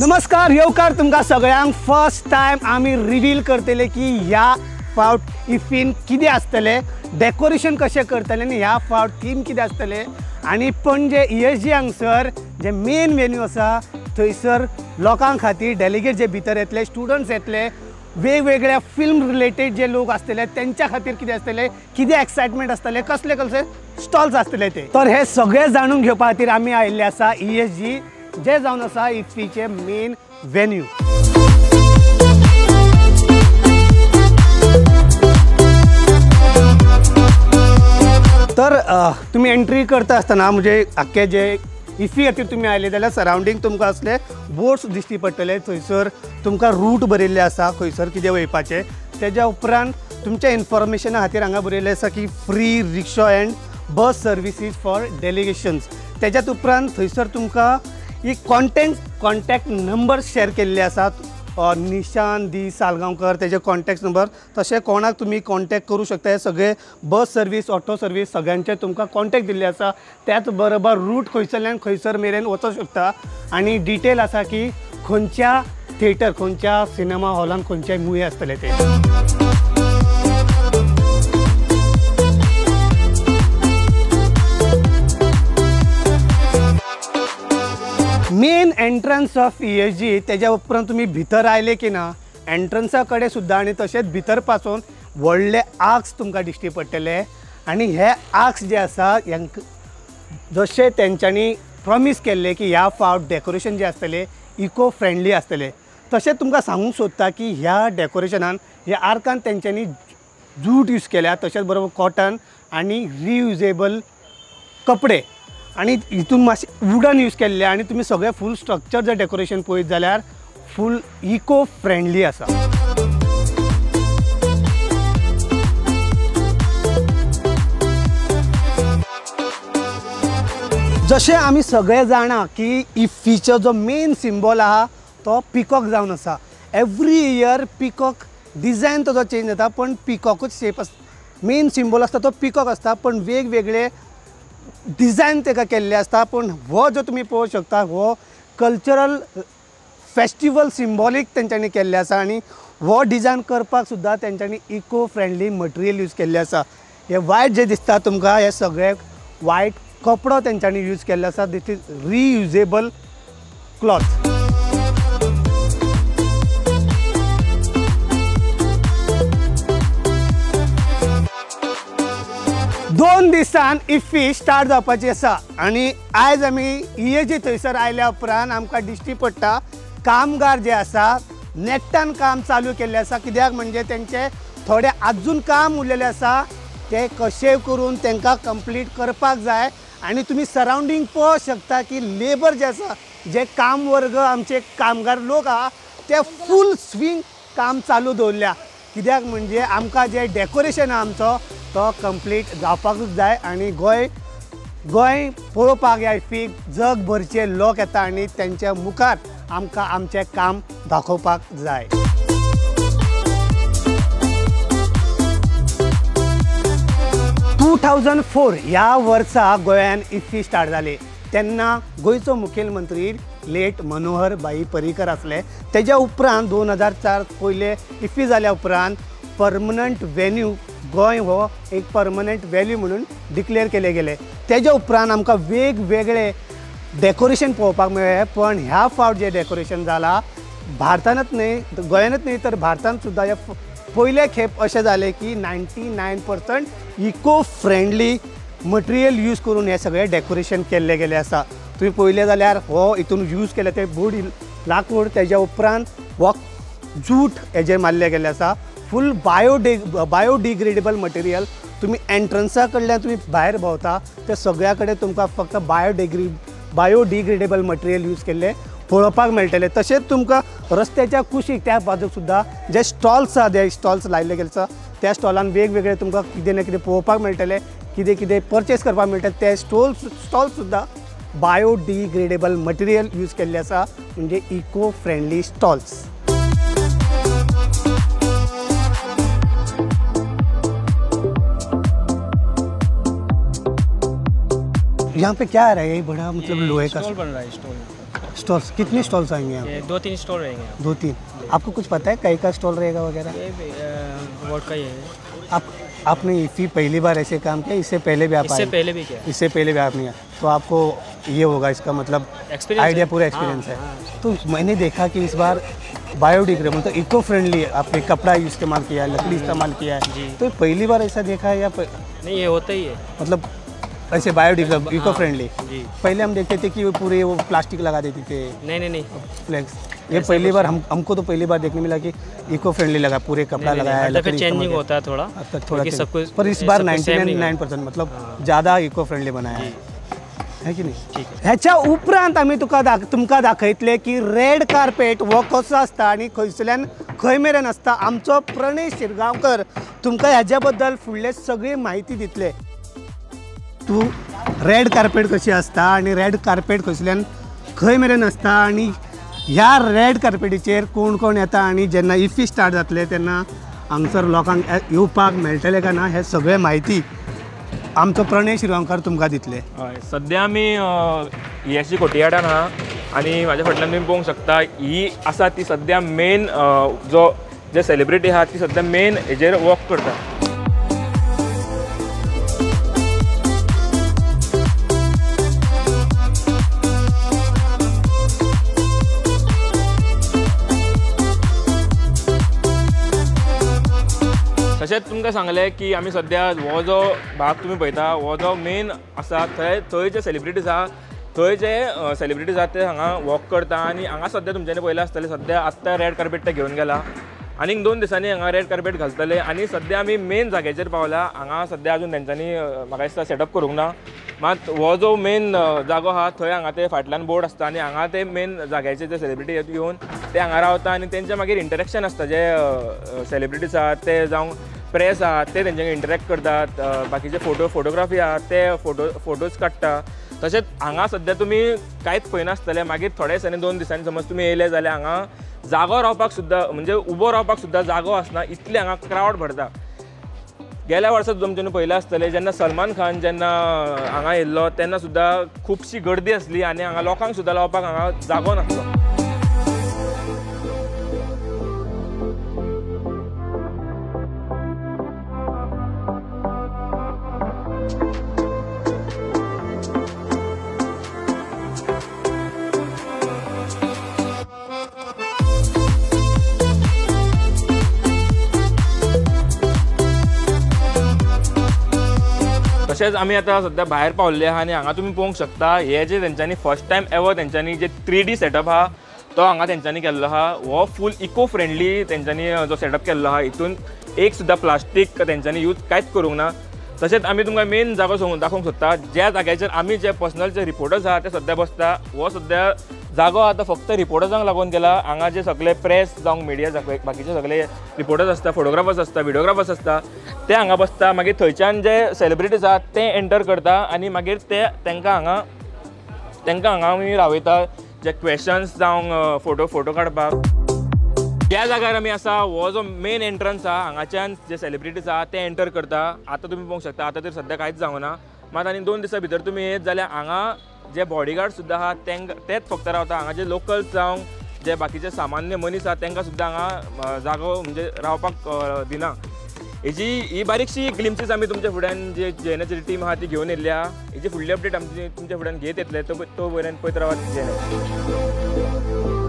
नमस्कार येवकार तुमकां सगळ्यांक। फर्स्ट टायम आमी रिवील करतले की ह्या फावट इफ्फीन कितें आसतलें, डेकोरेशन कशें करतले आनी ह्या फावट थीम कितें आसतलें आनी पणजे ESG हांगसर जे मेन वेन्यू आसा थंयसर लोकां खातीर डेलिगेट जे भितर येतले, स्टुडंट्स येतले, वेगवेगळ्या फिल्म रिलेटेड जे लोक आसतले तेंच्या खातीर कितें आसतलें, कितें एक्सायटमेंट आसतलें, कसले कसले स्टॉल्स आसतले ते। तर हे सगळे जाणून घेवपा खातीर आमी आयिल्ले आसा ESG जे जावन आसा इफ्फीचे मेन वेन्यू। तर तुमी एंट्री करता आसतना म्हणजे आख्खे जे इफ्फी खातीर तुमी आयले जाल्यार सरावंडींग तुमकां असले बोर्ड्स दिश्टी पडटले। थंयसर तुमकां रूट बरयल्ले आसा खंयसर कितें वयपाचें। तेज्या उपरांत तुमच्या इन्फॉर्मेशना खातीर हांगा बरयल्लें आसा की free rickshaw and bus services for delegations. तेज्यात उपरांत थंयसर तुमकां एक कॉन्टॅक्ट नंबर शेअर केल्ले आसात, निशान दी सालगांवकर तेजे कॉन्टॅक्ट नंबर, तशें कोणाक तुमी कॉन्टॅक्ट करूं शकता। हे सगळे बस सर्वीस, ऑटो सर्वीस सगळ्यांचे तुमकां कॉन्टॅक्ट दिल्ले आसा। त्याच बरोबर रूट खंयसरल्यान खंयसर मेरेन वचोंक शकता आनी डिटेल आसा की खंयच्या थिएटर, खंयच्या सिनेमा हॉलान खंयचे मुवी आसतले ते। मेन एंट्रन्स ऑफ ESG तेज्या उपरांत तुमी भितर आयले की ना एंट्रन्सा कडेन सुद्दां आनी तशेंच भितर पासून व्हडले आर्क्स तुमकां दिश्टी पडटले आनी हे आर्क्स जे आसा जशें तेंच्यांनी प्रॉमीस केल्लें की ह्या फावट डेकोरेशन जें आसतलें इको फ्रेंडली आसतलें, तशें तुमकां सांगूंक सोदता की ह्या डेकोरेशनान ह्या आर्कान तेंच्यांनी जूट यूज केल्या, तशेंच बरोबर कॉटन आनी रियुजेबल कपडे आनी हितून मातशें वुडन यूज केल्लें आनी तुमी सगळें फूल स्ट्रक्चर जर डेकोरेशन पळयत जाल्यार फूल इको फ्रेंडली आसा। जशें आमी सगळे जाणा की इफ्फीचो जो मेन सिम्बॉल आहा तो पिकॉक जावन आसा। एवरी इयर पिकॉक डिजायन ताजो चेंज जाता पण पिकॉकूच शेप आसता, मेन सिम्बॉल आसता तो पिकॉक आसता, पण वेगवेगळे डिजायन ताका केल्ले आसता। पूण हो जो तुमी पळोवंक शकता हो कल्चरल फेस्टिवल सिम्बॉलीक तेंच्यांनी केल्ले आसा आनी हो डिजायन करपाक सुद्दां तेंच्यांनी इको फ्रेंडली मटेरियल यूज केल्ले आसा। हे वायट जे दिसता तुमकां हे सगळे वायट कपडो तेंच्यांनी यूज केल्लो आसा, दिस is reusable cloth. दोन दिसान इफ्फी स्टार्ट जावपाची आसा आनी आयज आमी ESG थंयसर आयल्या उपरांत आमकां दिश्टी पडटा कामगार जे आसा नेट्टान काम चालू केल्लें आसा। कित्याक म्हणजे तेंचे थोडे आजून काम उरलेलें आसा ते कशें करून तांकां कंप्लीट करपाक जाय। आनी तुमी सरावंडींग पळोवंक शकता की लेबर जे आसा, जे काम वर्ग आमचे कामगार लोक आहा ते फूल स्विंग काम चालू दवरल्या। कित्याक म्हणजे आमकां जें डेकोरेशन आहा आमचो तो कंप्लीट जावपाकूच जाय आनी गोंय गोंय पळोवपाक ह्या इफ्फीक जगभरचे लोक येता आनी तेंच्या मुखार आमकां आमचें काम दाखोवपाक जाय। 2004 ह्या वर्सा गोंयान इफ्फी स्टार्ट जाली तेन्ना गोंयचो मुखेलमंत्री लेट मनोहर भाई पर्रीकर आसले। तेज्या उपरांत 2004 पयले इफ्फी जाल्या उपरांत परमनंट वेन्यू गोंय हो एक परमनंट वेन्यू म्हणून डिक्लेअर केले गेले। तेज्या उपरांत आमकां वेगवेगळे डेकोरेशन पळोवपाक मेळ्ळें, पण ह्या फावट जें डेकोरेशन जालां भारतानच न्हय, गोंयानच न्हय तर भारतांत सुद्दां हे पयले खेप अशें जालें की 99% इको फ्रेंडली मटेरियल यूज करून हें सगळें डेकोरेशन केल्लें गेलें आसा। तुमी पळयलें जाल्यार हो हितून यूज केलें तें बोर्ड लाकूड, तेज्या उपरांत हो जूट हेजेर मारलें गेल्लें आसा, फूल बायोडिग्रेडेबल मटेरियल। तुमी एंट्रन्सा कडल्यान तुमी भायर भोंवता ते सगळ्या कडेन तुमकां फक्त बायोडिग्रेडेबल मटेरियल यूज केल्लें पळोवपाक मेळटलें। तशेंच तुमकां रस्त्याच्या कुशीक त्या बाजूक सुद्दां जे स्टॉल्स आसा, जे स्टॉल्स लायिल्ले गेले आसा त्या स्टॉलान वेगवेगळे तुमकां कितें ना कितें पळोवपाक मेळटलें, कितें कितें परचेस करपाक मेळटलें। ते स्टॉल सुद्दां बायोडिग्रेडेबल मटेरियल यूज केल्ले आसा, म्हणजे इको फ्रेंडली स्टॉल्स। यहाँ पे क्या आ रहा है? ये बड़ा मतलब लोहे का स्टॉल बन रहा है। स्टॉल स्टॉल्स कितने स्टॉल्स आएंगे यहाँ? 2-3 स्टॉल रहेंगे। 2-3। आपको कुछ पता है कई का स्टॉल रहेगा वगैरह? वोट का ही है। आप आपने इफ़ी पहली बार ऐसे काम किया? इससे पहले भी आप इससे पहले भी किया? इससे पहले भी आपने किया, तो आपको ये होगा इसका मतलब आइडिया, पूरा एक्सपीरियंस है। तो मैंने देखा कि इस बार बायोडिग्रेडेबल मतलब इको फ्रेंडली आपने कपड़ा इस्तेमाल किया है, लकड़ी इस्तेमाल किया है, तो पहली बार ऐसा देखा है या नहीं? ये होता ही है, मतलब ऐसे बायोडिग्रेडेबल इको फ्रेंडली। पहले हम देखते थे कि वो पूरे वो प्लास्टिक लगा देते थे। नहीं नहीं नहीं, फ्लेक्स ये पहली बार हमको तो पहली बार देखने मिला कि इको फ्रेंडली लगा, पूरे कपड़ा लगाया है, चेंजिंग होता है थोड़ा थोड़ा सब कुछ, पर इस बार 99% मतलब ज़्यादा इको फ्रेंडली बनाया है की नाही? ह्याच्या उपरांत आमी तुमकां दाखयतले की रेड कार्पेट हो कसो आसता आनी खंयसल्यान खंय मेरेन आसता। आमचो प्रणय शिरगांवकर तुमकां ह्याच्या बद्दल फुडले सगळी म्हायती दितले। तूं रेड कार्पेट कशी आसता आनी रेड कार्पेट खंयसल्यान खंय मेरेन आसता आनी ह्या रेड कार्पेटीचेर कोण कोण येता आनी जेन्ना इफी स्टार्ट जातले तेन्ना हांगसर लोकांक येवपाक मेळटलें काय ना, हे सगळें म्हायती आमचो प्रणय शिरगांवकर तुमकां दितले। हय, सद्या आमी ESG कोटियाडान आहा आनी म्हाज्या फाटल्यान तुमी पळोवंक शकता ही आसा ती सद्या मेन जो जे सेलिब्रिटी आहा ती सद्या मेन हेजेर वॉक करता। तशेंच तुमकां सांगलें की आमी सद्या हो जो भाग तुमी पळयता हो जो मेन आसा थंय थंय जे सेलिब्रिटीज आहा थंय जे सेलिब्रिटीज आहा ते हांगा वॉक करता आनी हांगा सद्या तुमच्यांनी पळयलां आसतलें सद्या आत्तां रेड कार्पेट ते घेवन गेला, आनीक 2 दिसांनी हांगा रेड कार्पेट घालतले आनी सद्या आमी मेन जाग्याचेर पावला। हांगा सद्या अजून तेंच्यांनी म्हाका दिसता सेटअप करूंक ना, मात हो जो मेन जागो आहा थंय हांगा ते फाटल्यान बोर्ड आसता आनी हांगा ते मेन जाग्याचे जे सेलिब्रिटी येवन ते हांगा रावता आनी तेंचे मागीर इंटरेक्शन आसता, जे सेलिब्रिटीज आहात ते जावं प्रेस आहा ते तेंच्यानी इंटरेक्ट करतात, बाकीचे फोटोग्राफी आहा ते फोटोज काडटा। तशेंच हांगा सद्या तुमी कांयच पळयनासतले, मागीर थोड्या दिसांनी 2 दिसांनी समज तुमी येयले जाल्यार हांगा जागो रावपाक सुद्दां म्हणजे उबो रावपाक सुद्दां जागो आसना, इतले हांगा क्रावड भरता। गेल्या वर्सा तुमच्यांनी पळयलां आसतलें जेन्ना सलमान खान जेन्ना हांगा येयल्लो तेन्ना सुद्दां खुबशी गर्दी आसली आनी हांगा लोकांक सुद्दां रावपाक हांगा जागो नासलो। तशेंच आमी आतां सद्या भायर पावल्ले आहा आनी हांगा तुमी पळोवंक शकता हे जे तेंच्यांनी फर्स्ट टायम एवर तेंच्यांनी जे 3D setup आहा तो हांगा तेंच्यांनी केल्लो आहा। हो फूल इको फ्रेंडली तेंच्यांनी जो सेटअप केल्लो आहा हितून एक सुद्दां प्लास्टीक तेंच्यांनी यूज कांयच करूंक ना। तशेंच आमी तुमकां मेन जागो दाखोवंक सोदता ज्या जाग्याचेर आमी जे पर्सनल जे रिपोर्टर्स आहा ते सद्या बसता। हो सद्या जागो आतां फक्त रिपोर्टर्सांक लागून केला। हांगा जे सगळे प्रेस जावं मिडिया बाकीचे सगळे रिपोर्टर्स आसता, फोटोग्राफर्स आसता, व्हिडियोग्राफर्स आसता ते हांगा बसता। मागीर थंयच्यान जे सेलिब्रिटीज आहात ते एंटर करता आनी मागीर ते तांकां हांगा आमी रावयता जे क्वेशन्स जावं फोटो काडपाक। ज्या जाग्यार आमी आसा हो जो मेन एंट्रन्स आहा हांगाच्यान जे सेलिब्रिटीज आहा ते एंटर करता। आतां तुमी पळोवंक शकता आतां तर सद्या कांयच जावंक ना, मात आनी 2 दिसां भितर तुमी येत जाल्यार हांगा जे बॉडीगार्ड सुद्दां आहा तेच फक्त रावता। हांगा जे लोकल्स जावं जे बाकीचे सामान्य मनीस आहा तांकां सुद्दां हांगा जागो म्हणजे रावपाक दिना। हेजी ही बारीकशी ग्लिम्सीस आमी तुमच्या फुड्यान जे JNH team आहा ती घेवन येयल्ली आहा। हेजी फुडली अपडेट आमची तुमच्या फुड्यान घेत येतले, तो पर्यंत पळयत रावात JNH।